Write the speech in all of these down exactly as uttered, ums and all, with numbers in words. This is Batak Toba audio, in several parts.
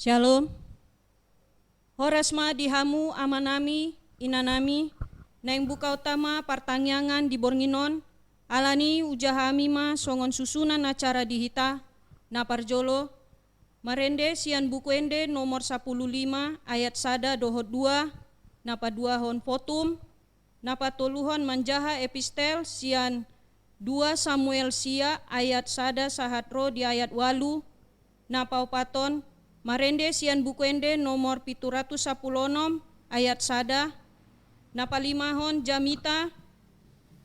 Shalom. Horas ma di hamu amanami, inanami, naeng bukaonta ma partangiangan di borngin on, alani uja hami ma songon susunan acara di hita, na parjolo, marende sian Buku Ende nomor sapuluh lima ayat sada dohot dua, na paduahon Votum, na patoluhon manjaha epistel sian dua Samuel sia ayat sada sahat ro di ayat ualu, na paopathon marende sian Buku Ende nomor pitu ratus sapuluh onom ayat sada, na palimahon jamita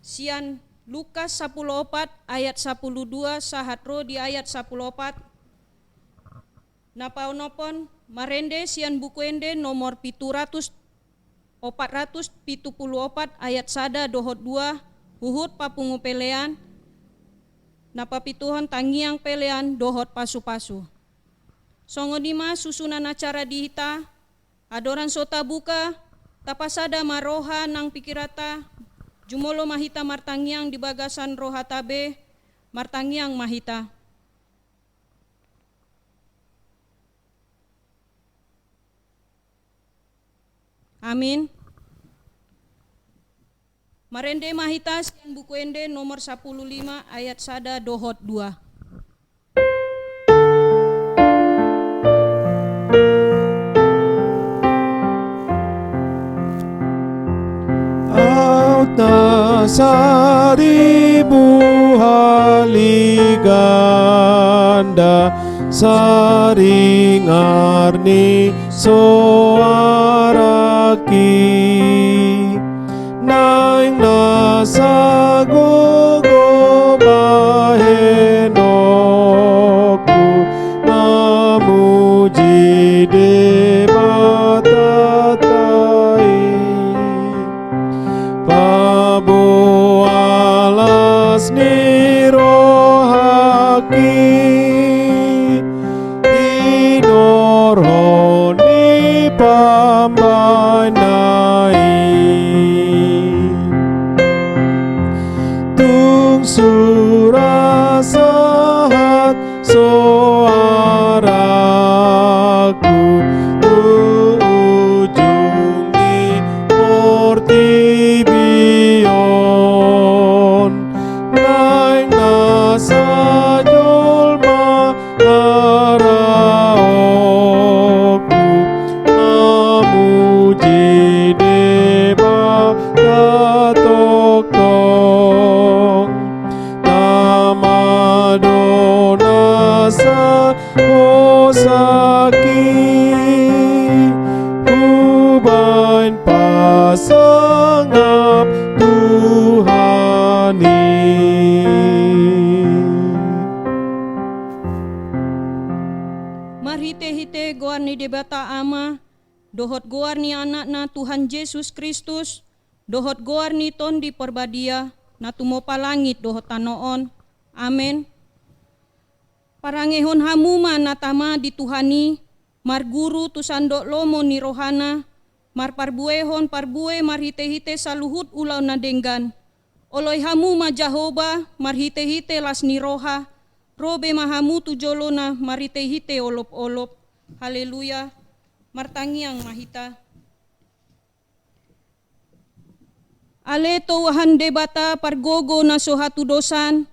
sian Lukas sapuluh opat ayat sapuluh dua sahat ro di ayat sapuluh opat, na paonomhon marende sian Buku Ende nomor pitu ratus, opat ratus pitu puluh opat ayat sada dohot dua, huhut papungu pelean, na papituhon tangiang pelean dohot pasu-pasu. Songon i ma susunan acara di hita, andorang so tabuka, tapasada ma roha nang pikiranta, jumolo ma hita martangiang di bagasan rohanta be, martangiang ma hita. Amin. Marende ma hita sian Buku Ende nomor sapuluh lima ayat sada dohot dua. Aut na saribu hali ganda saringar ni soarangki, naeng na sagogo bahenonku mamuji Debata i. Paboa las ni rohangki, hinorhon ni pambahenna i. Tung sura sahat soarangku tu ujung ni portibi on, naeng na sajolma haraopku mamuji Debata tongtong. Tama do na sahosaki, hubaen pasangap Tuhan i. Marhitehite goar ni Debata Ama, dohot goar ni Anakna Tuhan Jesus Kristus, dohot goar ni Tondi Parbadia, na tumompa langit dohot tano on. Amen. Parangehon hamu ma na tama di Tuhan i, marguru tu sandok lomo ni rohana, marparbuehon parbue marhitehite saluhut ulaon na denggan. Oloi hamu ma Jahowa marhitehite las ni roha, ro be ma hamu tu jolona marhitehite olopolop. Haleluya. Martangiang ma hita. Ale Tuhan Debata pargogo na so hatudosan,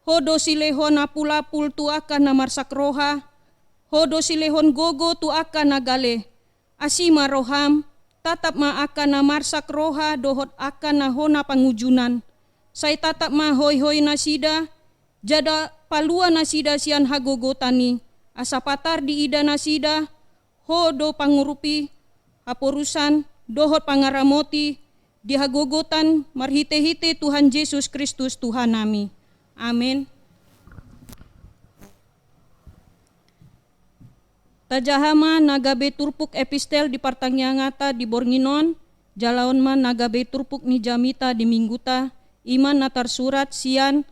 Ho do silehon apulapul tu angka na marsak roha, Ho do silehon gogo tu angka na gale. Asi ma roham, tatap ma angka na marsak roha dohot angka na hona pangunjunan. Sai tatap ma hoihoi nasida, jala palua nasida sian hagogotan i, asa patar diida nasida, Ho do pangurupi haporusan dohot pangaramoti di hagogotan marhitehite Tuhan Jesus Kristus Tuhanami. Amen. Tajaha ma na gabe turpuk epistel di partangianganta di borngin on, jala on ma na gabe turpuk ni jamita di mingguta, i ma na tarsurat sian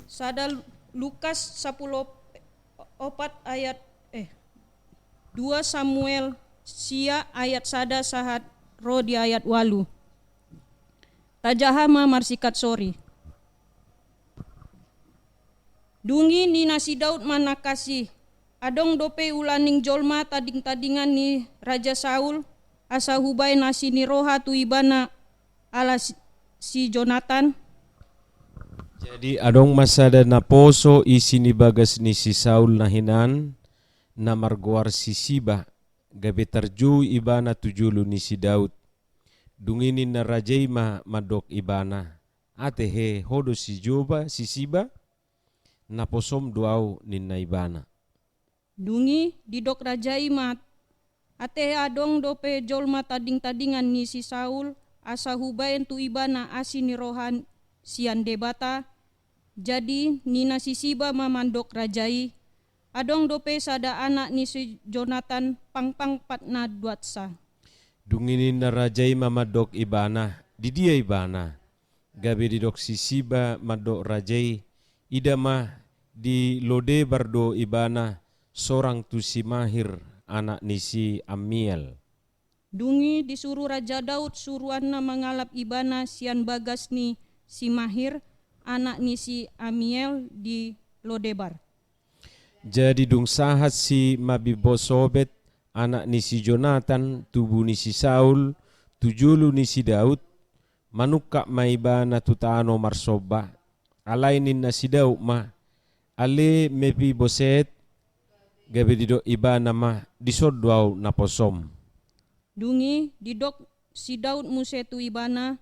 sada Lukas sapuluh opat ayat, eh, dua Samuel sia ayat sada sahat ro di ayat ualu. Tajaha ma marsingkat sori. Dung i ninna si Daud ma nangkasi, Adong dope ulaning jolma tading-tadingan ni Raja Saul, asa hubaen asi ni roha tu ibana ala si, si Jonatan? Jadi adong ma sada naposo isi ni bagas ni si Saul na hinan, na margoar si Siba, gabe tarjou ibana tu julu ni si Daud. Dung i ninna raja i ma mandok ibana, "Ate he, ho do si Joba, si Siba? Naposom do au," ninna ibana. Dung i didok raja i ma, "Ate he, adong dope jolma tading-tadingan ni si Saul, asa hubaen tu ibana asi ni roha sian Debata?" Jadi ninna si Siba ma mandok raja i, "Adong dope sada anak ni si Jonatan pangpang patna duansa." Dung i ninna raja i ma mandok ibana, "Di dia ibana?" Gabe didok si Siba mandok raja i, "Ida ma, di Lodebar do ibana, sorang tu si Mahir, anak ni si Amiel." Dung i disuru Raja Daud suruanna mangalap ibana sian bagas ni si Mahir, anak ni si Amiel di Lodebar. Jadi dung sahat si Mabibosobet, anak ni si Jonatan, tubu ni si Saul, tu julu ni si Daud, manungkap ma ibana tu tano marsomba. Alai ninna si Daud ma, "Ale Mepiboset," gabe didok ibana ma, "Dison do au naposom." Dung i didok si Daud muse tu ibana,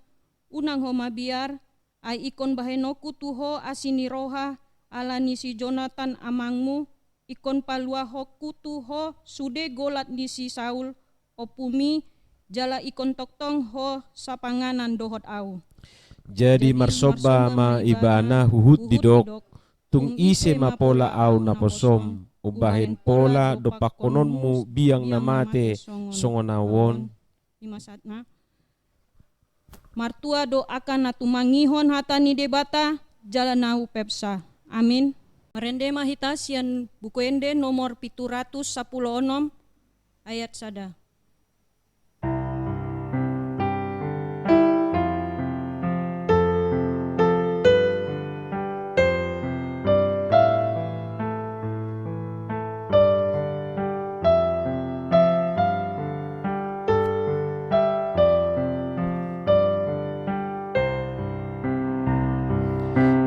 "Unang ho mabiar, ai ingkon bahenonku tu ho asi ni roha ala ni si Jonatan amangmu, ingkon paluahonku tu ho sude golat ni si Saul ompumi, jala ingkon tongtong ho sapanganan dohot au." Jadi marsomba ma ibana huhut didok, "Tung ise ma pola au naposom, umbahen pola dompakhononmu biang na mate songon au on?" Ima sahatna. Martua do angka na tumangihon hata ni Debata jala na umpeopsa. Amin. Marende ma hita sian Buku Ende nomor pitu ratus sampulu onom, ayat sada.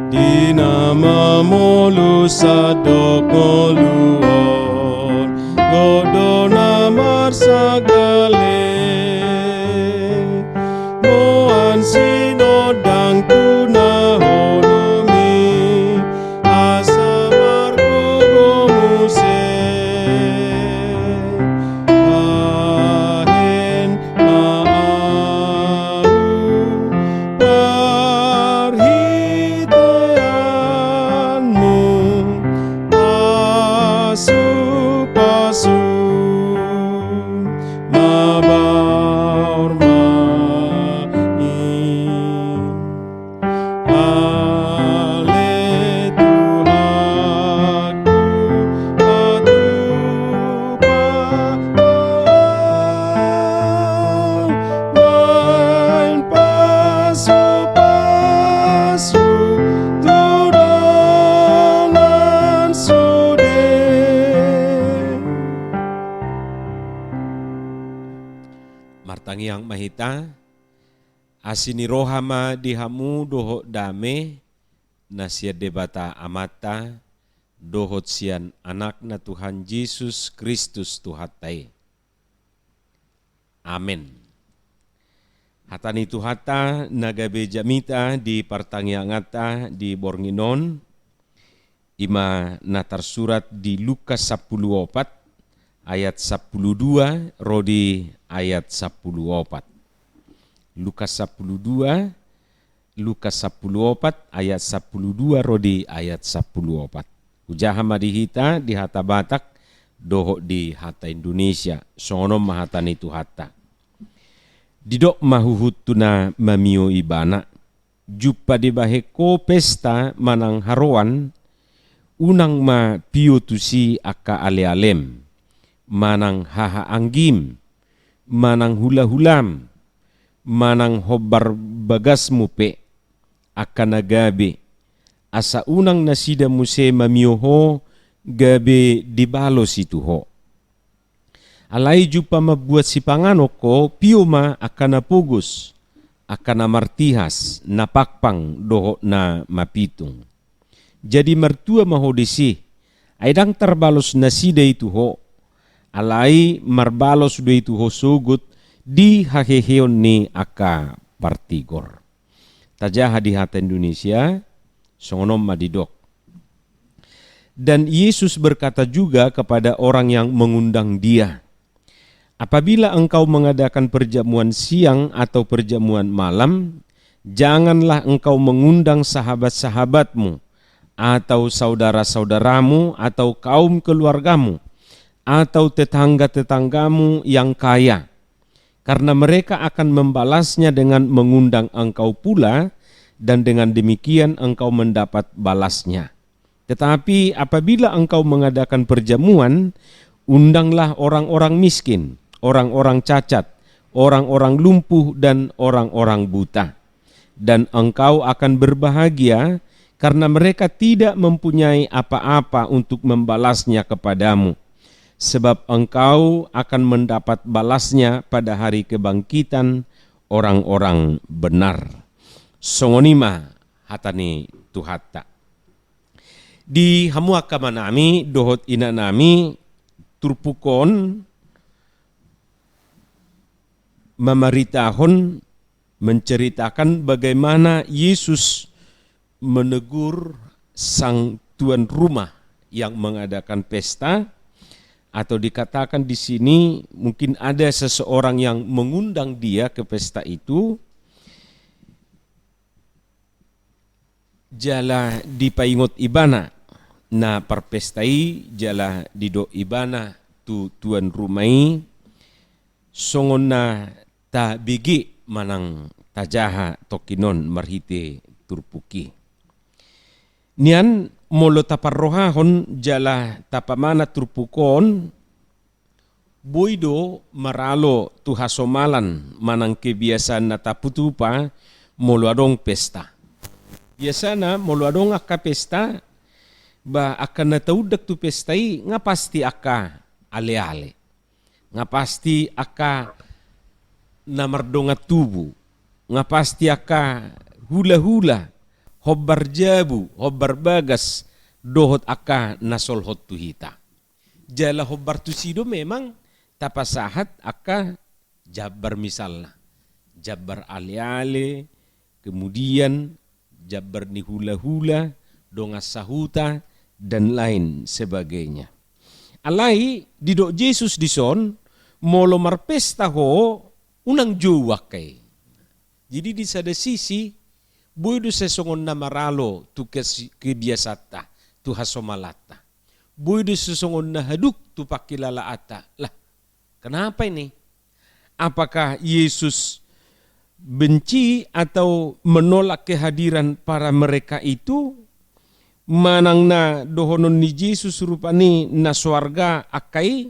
Di na mamolus sadok ngolu on, godang na marsagale. Moan sinondang tu na holom i, asa margogo muse. Bahen ma au parhiteanmu, pasupasu mabaor ma i. Ale Tuhanku, patupa ma au, bahen pasupasu tu dongan sude. Martangiang ma hita. Asi ni roha ma di hamu dohot dame na sian Debata Amanta dohot sian Anakna Tuhan Jesus Kristus Tuhanta i. Amen. Hata ni Tuhanta na gabe jamita di partangianganta di borngin on, ima na tarsurat di Lukas sampulu opat ayat sampulu dua ro di ayat sampulu opat. Lukas sampulu dua, Lukas sampulu opat ayat sampulu dua ro di ayat sampulu opat. Hujaha ma di hita di hata Batak dohot di hata Indonesia, songon on ma hata ni Tuhanta. Didok ma huhut tu na mamio ibana, jumpa dibahen ho pesta manang haroan, unang ma pio tusi angka alealem, manang hahaanggim, manang hulahulam, manang hombar bagasmu pe, angka na gabe, asa unang nasida muse mamio ho gabe dibalos i tu ho. Alai jumpa mambuat sipanganon ho, pio ma angka na pogos, angka na martihas, na pangpang dohot na mapitung. Jadi martua ma ho disi, ai ndang tarbalos nasida i tu ho, alai marbalos do i tu ho sogot di haheheon ni angka partigor. Tajaha di hata Indonesia, songon on ma didok. Dan Yesus berkata juga kepada orang yang mengundang Dia, "Apabila engkau mengadakan perjamuan siang atau perjamuan malam, janganlah engkau mengundang sahabat-sahabatmu, atau saudara-saudaramu, atau kaum keluargamu, atau tetangga-tetanggamu yang kaya, karena mereka akan membalasnya dengan mengundang engkau pula, dan dengan demikian engkau mendapat balasnya. Tetapi apabila engkau mengadakan perjamuan, undanglah orang-orang miskin, orang-orang cacat, orang-orang lumpuh, dan orang-orang buta. Dan engkau akan berbahagia, karena mereka tidak mempunyai apa-apa untuk membalasnya kepadamu, sebab engkau akan mendapat balasnya pada hari kebangkitan orang-orang benar." Songon i ma hata ni Tuhanta. Di hamu angka amanami dohot inanami, turpuk on mamaritahon, menceritakan bagaimana Yesus menegur sang tuan rumah yang mengadakan pesta, atau dikatakan di sini mungkin ada seseorang yang mengundang dia ke pesta itu, jala dipaingot ibana na parpesta i, jala didok ibana tu tuan rumah i, songon na tabege manang tajaha tongkin on marhite turpuk i. Nian molo taparrohahon jala tapamana turpuk on, boi do maralo tu hasomalan manang kebiasaan na tapatupa molo adong pesta. Biasana molo adong angka pesta, ba angka na taundang tu pesta i nga pasti angka ale-ale, nga pasti angka na mardongan tubu, nga pasti angka hula-hula, hombar jabu, hombar bagas, dohot angka na solhot tu hita. Jala hombar tusi do memang tapasahat angka jambar misalna. Jambar ale-ale, kemudian jambar ni hula-hula, dongan sahuta, dan lain sebagainya. Alai didok Jesus dison, molo marpesta ho, unang jou angka i. Jadi di sada sisi, boi do sai songon na maralo tu kes-, kebiasaanta, tu hasomalanta. Boi do sai songon na hadung tu pangkilalaanta. Lah, kenapa ini? Apakah Yesus benci atau menolak kehadiran para mereka itu? Manang na dohonon ni Jesus rupani na so arga angka i?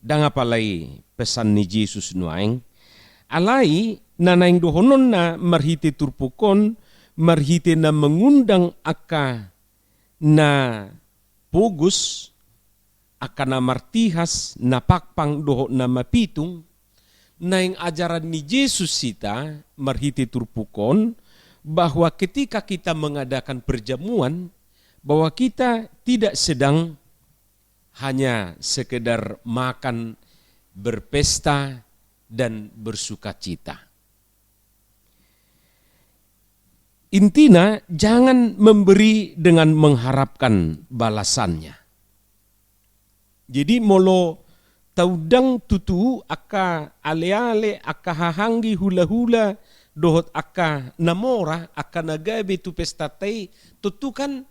Ndang apala i pesan ni Jesus nuaeng. Alai na naeng dohononna marhite turpuk on, marhite na mengundang angka na pogos, angka na martihas, na pangpang dohot na mapitung, naeng ajaran ni Jesus hita marhite turpuk on, bahwa ketika kita mengadakan perjamuan, bahwa kita tidak sedang hanya sekedar makan, berpesta, dan bersukacita. Intina, jangan memberi dengan mengharapkan balasannya. Jadi, molo taundang tutu angka ale-ale, angka hahanggi, hula-hula, dohot angka na mora, angka na gabe tu pestanta i, tontu kan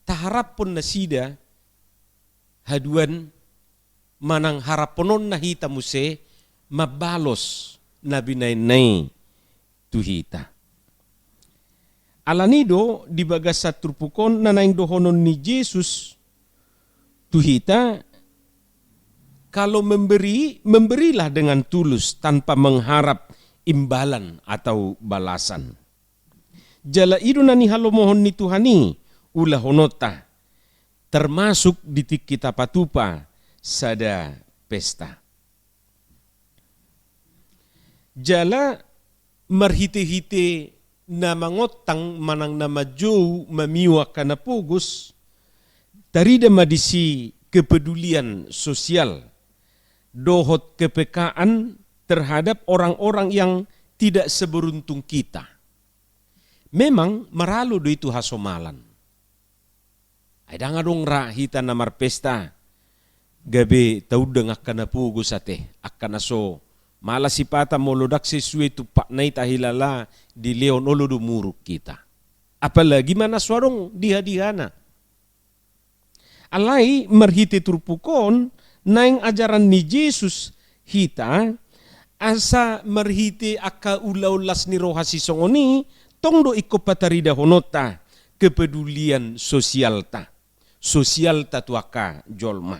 taharaphon nasida haduan manang haraphononna hita muse mambalos na binahenna i tu hita. Alani do di bagasan turpuk on na naeng dohonon ni Jesus tu hita, kalau memberi, memberilah dengan tulus tanpa mengharap imbalan atau balasan. Jala i do na nihalomohon ni Tuhan i ulahononta. termasuk di tingki tapatupa sada pesta. Jala marhite-hite na mangontang manang na manjou mamiu angka na pogos, tarida ma disi kepedulian sosial dohot kepekaan terhadap orang-orang yang tidak seberuntung kita. Memang maralo do i tu hasomalan. Ai ndang adong ra hita na marpesta gabe taundang angka na pogos ate, angka na so, malah sipata molo ndang sesuai tumpakna i tahilala dilehon, olo do muruk hita. Apalagi ma na so adong diha-dihana. Alai marhite turpuk on, naeng ajaran ni Jesus hita, asa marhite angka ulaon las ni roha sisongon i, tong do ingkon pataridahononta kepedulian sosialta, sosialta tu angka jolma.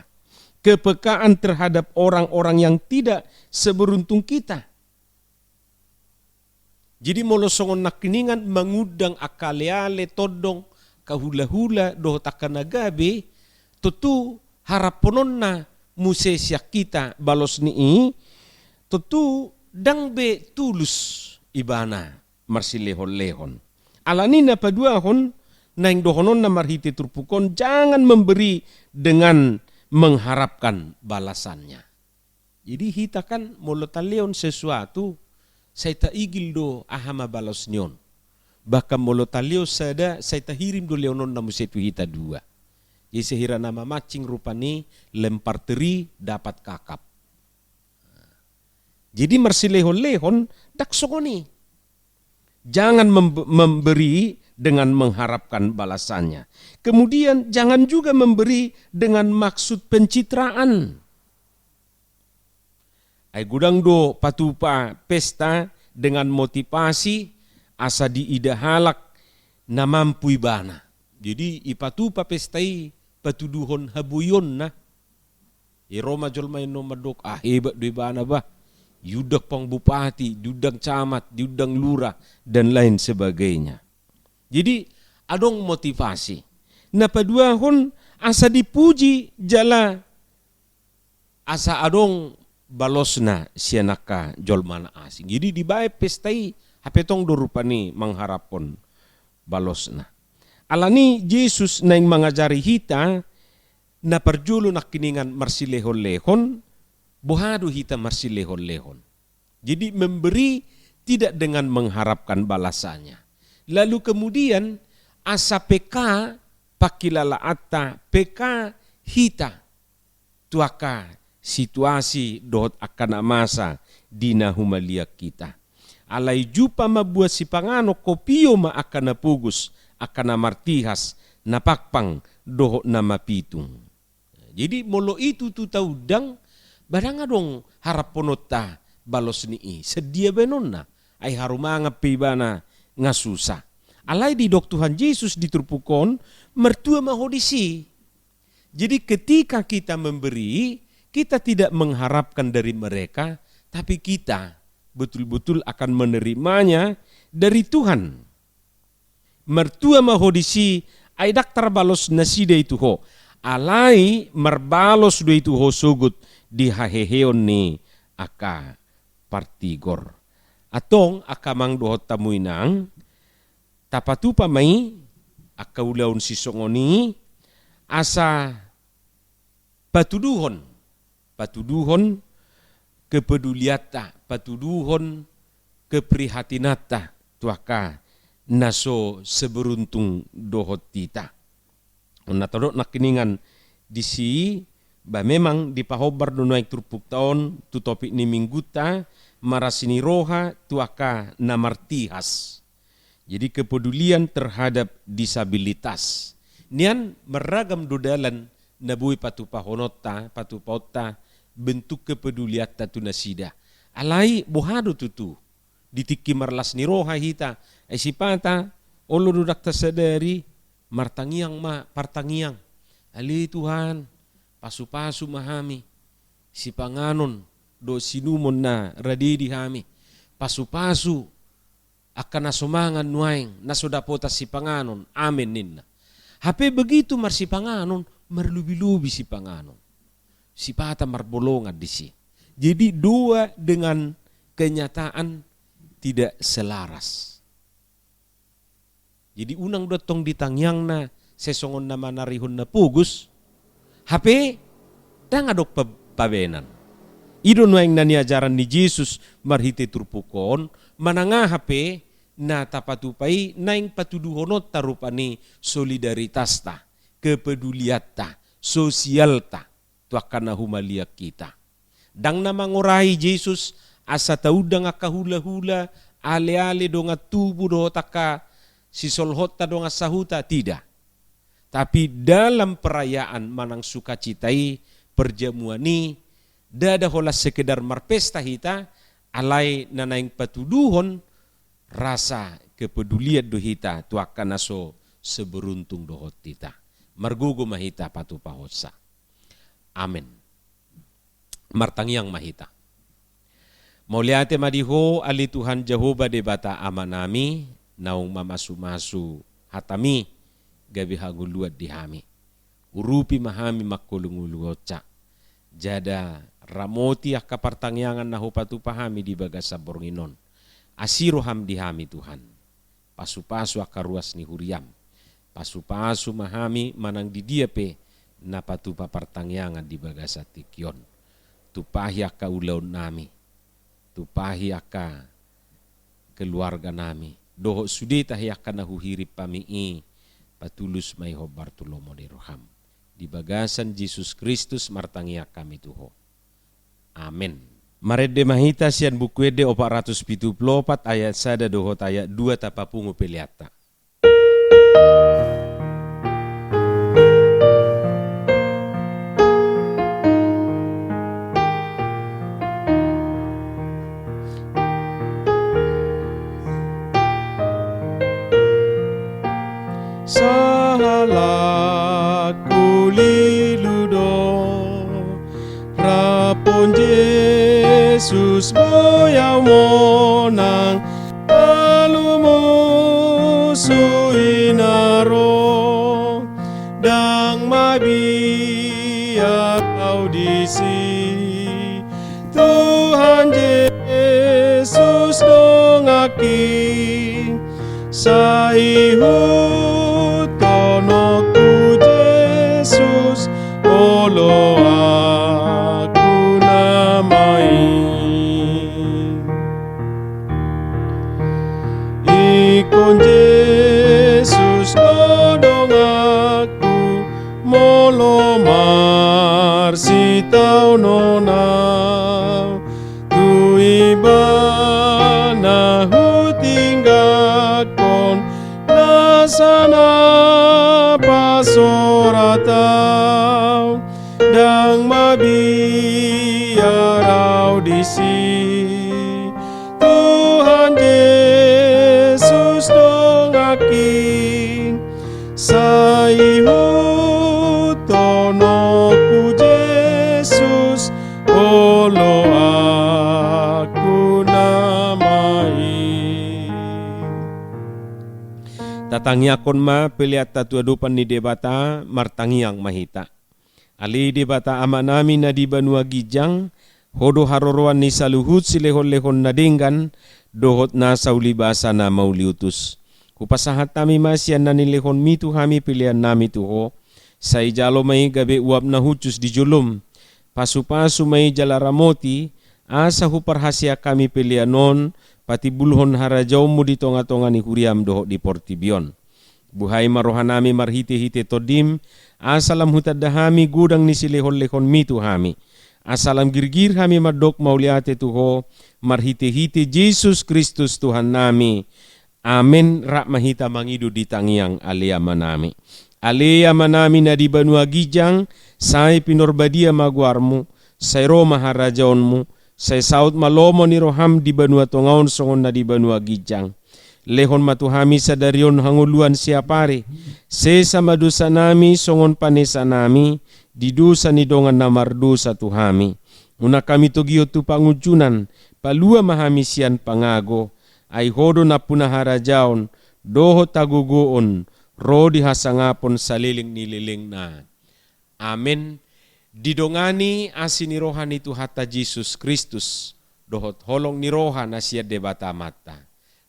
Kepekaan terhadap orang-orang yang tidak seberuntung kita. Jadi molo songon nangkiningan mangundang angka ale-ale, tondong, angka hula-hula dohot angka na gabe, tontu haraphononna muse sian hita balos ni i, tontu ndang be tulus ibana marsilehon-lehon. Alani na paduahon, naeng dohononna marhite turpuk on, jangan memberi dengan mengharapkan balasannya. Jadi hita kan molo talehon sesuatu, sai taigil do aha ma balos ni on. Bahkan molo talehon sada, sai tahirim do lehononna muse tu hita dua. Jadi sahira na mamancing rupani, lempar teri dapat kakap. Jadi marsilehon-lehon ndang songon i. Jangan mem-, memberi dengan mengharapkan balasannya. Kemudian jangan juga memberi dengan maksud pencitraan. Ai godang do patupa pesta dengan motivasi asa diida halak na mampu ibana. Jadi ipatupa pesta i patuduhon haboionna. I ro ma jolma i annon mandok, ah, hebat do ibana bah. Diundang pang bupati, diundang camat, diundang lurah, dan lain sebagainya. Jadi adong motivasi. Na paduahon asa dipuji jala asa adong balosna sian angka jolma na asing. Jadi dibaen pesta i, hape tong do rupani mangharaphon balosna. Alani Jesus naeng mangajari hita, na parjolo nangkiningan marsilehon-lehon, boha do hita marsilehon-lehon. Jadi memberi tidak dengan mengharapkan balasannya. Lalu kemudian asa peka pangkilalaanta, peka hita tu angka situasi dohot angka na masa di na humaliang hita. Alai jumpa ma buat sipanganon, kopio ma angka na pogos, angka na martihas, na pangpang dohot na mapitung. Jadi molo i tutu taundang, ba ndang adong haraphononta balos ni i, sadia baenonna, ai haru mangan pe ibana nga susah. Alai didok Tuhan Jesus di turpuk on, martua ma ho disi. Jadi ketika kita memberi, kita tidak mengharapkan dari mereka, tapi kita betul-betul akan menerimanya dari Tuhan. Martua ma ho disi, ai ndang tarbalos nasida i tu ho. Alai marbalos do i tu ho sogot di haheheon ni angka partigor. Antong angka amang dohot hamu inang, tapatupa ma i angka ulaon sisongon i, asa patuduhon, patuduhon kepedulianta, patuduhon keprihatinanta tu angka na so seberuntung dohot hita. On na tadok nangkiningan disi, ba memang dipahombar do nuaeng turpukta on tu topik ni minggunta, marasi ni roha tu angka na martihas. Jadi kepedulian terhadap disabilitas. Nian marragam do dalan na boi patupahononta, patupaonta bentuk kepedulianta tu nasida. Alai boha do tutu? Di tingki marlas ni roha hita, ai sipata, olo do ndang tasadari, martangiang ma, partangiang. Ale Tuhan, pasupasu ma hami, sipanganon dohot siinumon na rade di hami. Pasupasu angka na so mangan nuaeng, na so dapotan sipanganon, amen ninna. Hape begitu marsipanganon, marlobi-lobi sipanganon, sipata marbolongan disi. Jadi dua dengan kenyataan tidak selaras. Jadi unang do tong di tangiangna sesongon na manarihon na pogos, hape ndang adong pa-, pabaenan. I do nuaeng na niajaran ni Jesus marhite turpuk on, manang aha pe na tapatupa i naeng patuduhononta rupani solidaritasta, kepedulianta, sosialta tu angka na humaliang hita. Ndang na mangorai Jesus asa taundang angka hula-hula, ale-ale, dongan tubu dohot angka sisolhotta, dongan sahuta, tidak. Tapi dalam perayaan manang sukacita i, perjamuan i, ndada holan sekedar marpesta hita, alai na naeng patuduhon rasa kepedulian do hita tu angka na so seberuntung dohot hita. Margogo ma hita patupahonsa. Amen. Martangiang ma hita. Mauliate ma di Ho, ale Tuhan Jahowa Debata Amanami, naung mamasu-masu hataMi gabe hangoluan di hami. Urupi ma hami mangkolungolungonsa. Jala ramoti angka partangiangan na hupatupa hami di bagasan borngin on. Asi rohaM di hami, Tuhan. Pasu-pasu angka ruas ni huriaM. Pasu-pasu ma hami manang di dia pe na patupa partangiangan di bagasan tingki on. Tumpahi angka ulaonnami. Tumpahi angka keluarganami. Dohot sude tahe angka na huhirim hami i, patulus ma i hombar tu lomo ni rohaM. Di bagasan Jesus Kristus martangiang hami tu Ho. Amen. Marende ma hita sian Buku Ende opat ratus pitu pulu opat ayat sada dohot ayat dua, tapapungu peleanta. Sahalak hulilu do, rap dohot Jesus boi au monang, alu musu i na ro. Ndang mabiar au disi, Tuhan Jesus donganki. Sai ihuthon ho tu Jesus, olo aku nama i. Ingkon Jesus do donganku, molo marsitaonon au. Tu Ibana hutinggangkon nasa na pasorat au. Ndang mabiar au disi, Tuhan Jesus donganki. Sai ihuthon ho tu Jesus, olo aku nama i. Tatangiangkon ma peleanta tu adopan ni Debata, martangiang ma hita. Ale Debata Amanami na di banua ginjang, Ho do haroroan ni saluhut silehonlehon na denggan, dohot nasa ulibasa na mauliutus. Hupasahat hami ma sian na nilehonMi tu hami peleannami tu Ho. Sai jalo ma i gabe uap na hushus di joloM. Pasupasu ma i jala ramoti, asa huparhaseang hami pelean on patimbulhon harajaonMu di tongatonga ni huriaM dohot di portibi on. Buhai ma rohanami marhitehite TondiM, asa lam hutanda hami godang ni silehonlehonMi tu hami. Asa lam girgir hami mandok mauliate tu Ho, marhitehite Jesus Kristus Tuhannami. Amen. Rap ma hita mangido di tangiang, Ale Amanami. Ale Amanami na di banua ginjang, sai pinarbadia ma goarMu, sai ro ma harajaonMu, sai saut ma lomo ni rohaM di banua tonga on songon na di banua ginjang. Lehon ma tu hami sadari on hangoluan siapari, sesa ma dosanami songon panesanami di dosa ni dongan na mardosa tu hami. Unang hami togihon tu pangunjunan, palua ma hami sian pangago, ai Ho do nampuna harajaon, dohot hagogoon, ro di hasangapon saleleng ni lelengna. Amen. Didongani asi ni roha ni Tuhanta Jesus Kristus, dohot holong ni roha na sian Debata Amanta,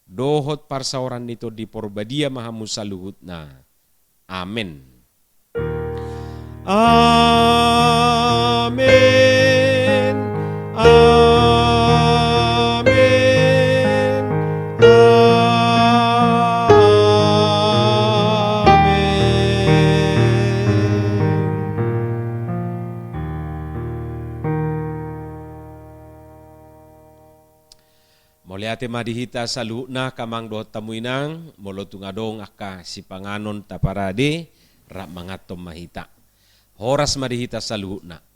dohot parsaoran ni Tondi Porbadia ma hamu saluhutna. Amen. Amen. Amen. Amen. Mauliate ma di hita saluhutna, angka amang dohot hamu inang, molo tung adong angka sipanganon taparade, rap manganhon ma hita. Horas ma di hita saluhutna.